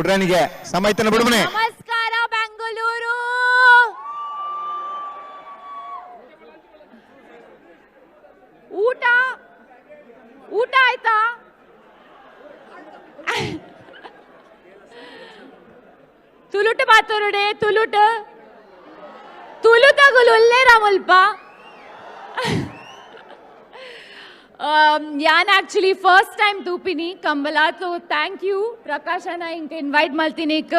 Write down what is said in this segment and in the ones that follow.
ಬಿಡ್ರಾನಿಗೆ ಸಮಯತನ ಬಿಡುಮನೆ. ನಮಸ್ಕಾರ ಬೆಂಗಳೂರು. ಊಟ ಊಟ ಆಯ್ತಾ? ತುಲುಟು ಮಾತೋರುಡೆ ತುಲುಟು ತುಲು ತಗುಲು ಒಲ್ಲೇರ ಮುಲ್ಪ. ಯಾನ್ ಆಕ್ಚುಲಿ ಫಸ್ಟ್ ಟೈಮ್ ತೂಪಿನಿ ಕಂಬಲ. ಸೊ thank you ಪ್ರಕಾಶನ ಇಂಕ್ ಇನ್ವೈಟ್ ಮಲ್ತಿನಿಕ್.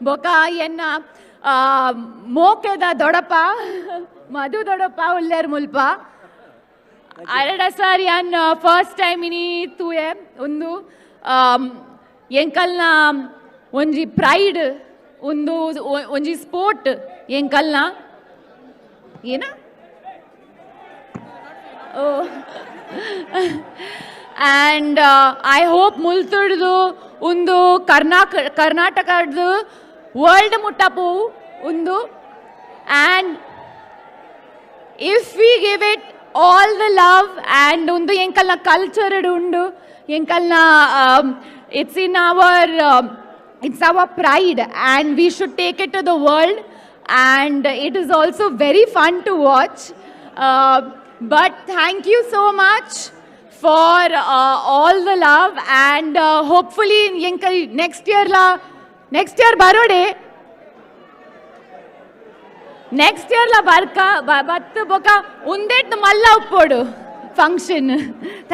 ಬೊಕ ಎನ್ನ ಮೋಕೆದ ದೊಡಪ್ಪ ಮಧು ದೊಡಪ್ಪ ಉಲ್ಲೇರ್ ಮುಲ್ಪ. ಅರಡ ಸರ್, ಯಾನ್ ಫಸ್ಟ್ ಟೈಮ್ ಇನಿ ತೂಯೆ. ಒಂದು ಎಂಕಲ್ನ ಒಂಜಿ ಪ್ರೈಡ್, ಒಂದು ಒಂಜಿ ಸ್ಪೋರ್ಟ್ ಎಂಕಲ್ನ ಏನ. ಓ, ಆ್ಯಂಡ್ I hope ಮುಲ್ತುಡ್ದು ಒಂದು ಕರ್ನಾಟಕದ್ದು ವರ್ಲ್ಡ್ ಮುಟ್ಟ ಪೋವು ಒಂದು. And if we give it all the love and ಒಂದು ಎಂಕಲ್ನ ಕಲ್ಚರ್ ಉಂಡು ಎಂಕಲ್ನ, it's our pride and we should take it to the world, and it is also very fun to watch. But thank you so much for all the love, and hopefully ಎಂಕಲ್ next ಇಯರ್ಲ, next year ಬರೋಡೆ, next ಇಯರ್ಲ ಬರ್ಕ ಬತ್ತು ಬೊಕ ಉಂದೆಟ್ ಮಲ್ಲ ಉಪ್ಪೋಡು function.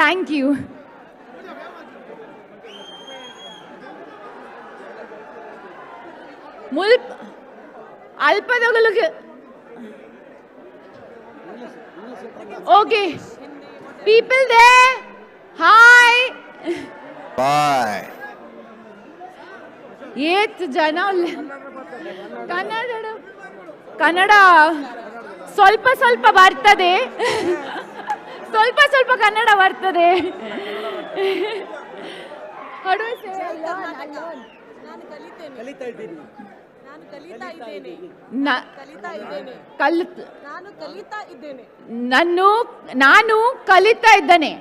Thank you. ಮುಲ್ಪ ಅಲ್ಪದೊಗಲುಗೆ. Okay, people they, hi. Bye. ಏತ್ ಜನ ಉಲ್ಲೆ. ಕನ್ನಡ ಕನ್ನಡ ಸ್ವಲ್ಪ ಸ್ವಲ್ಪ ಬರ್ತದೆ, ಸ್ವಲ್ಪ ಸ್ವಲ್ಪ ಕನ್ನಡ ಬರ್ತದೆ. How do I say I learn? I learn. ನಾನು ಕಲಿತೇನೆ. ಕಲಿತಾ ಇದ್ದೀನಿ. ನಾನು ಕಲಿತಾ ಇದ್ದೇನೆ. ಕಲಿತಾ ಇದ್ದೇನೆ. ಕಲಿತ್ ನಾನು ಕಲಿತಾ ಇದ್ದೇನೆ. ನಾನು ಕಲಿತಾ ಇದ್ದೇನೆ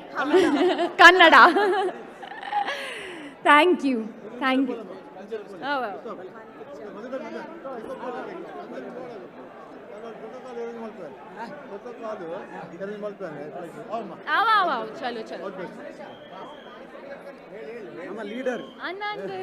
Kannada. Thank you, thank you. ಅವ ಅವ, ಚಲೋ ಚಲೋ. ನಮ್ಮ ಲೀಡರ್. ಅನ್ನಂದು.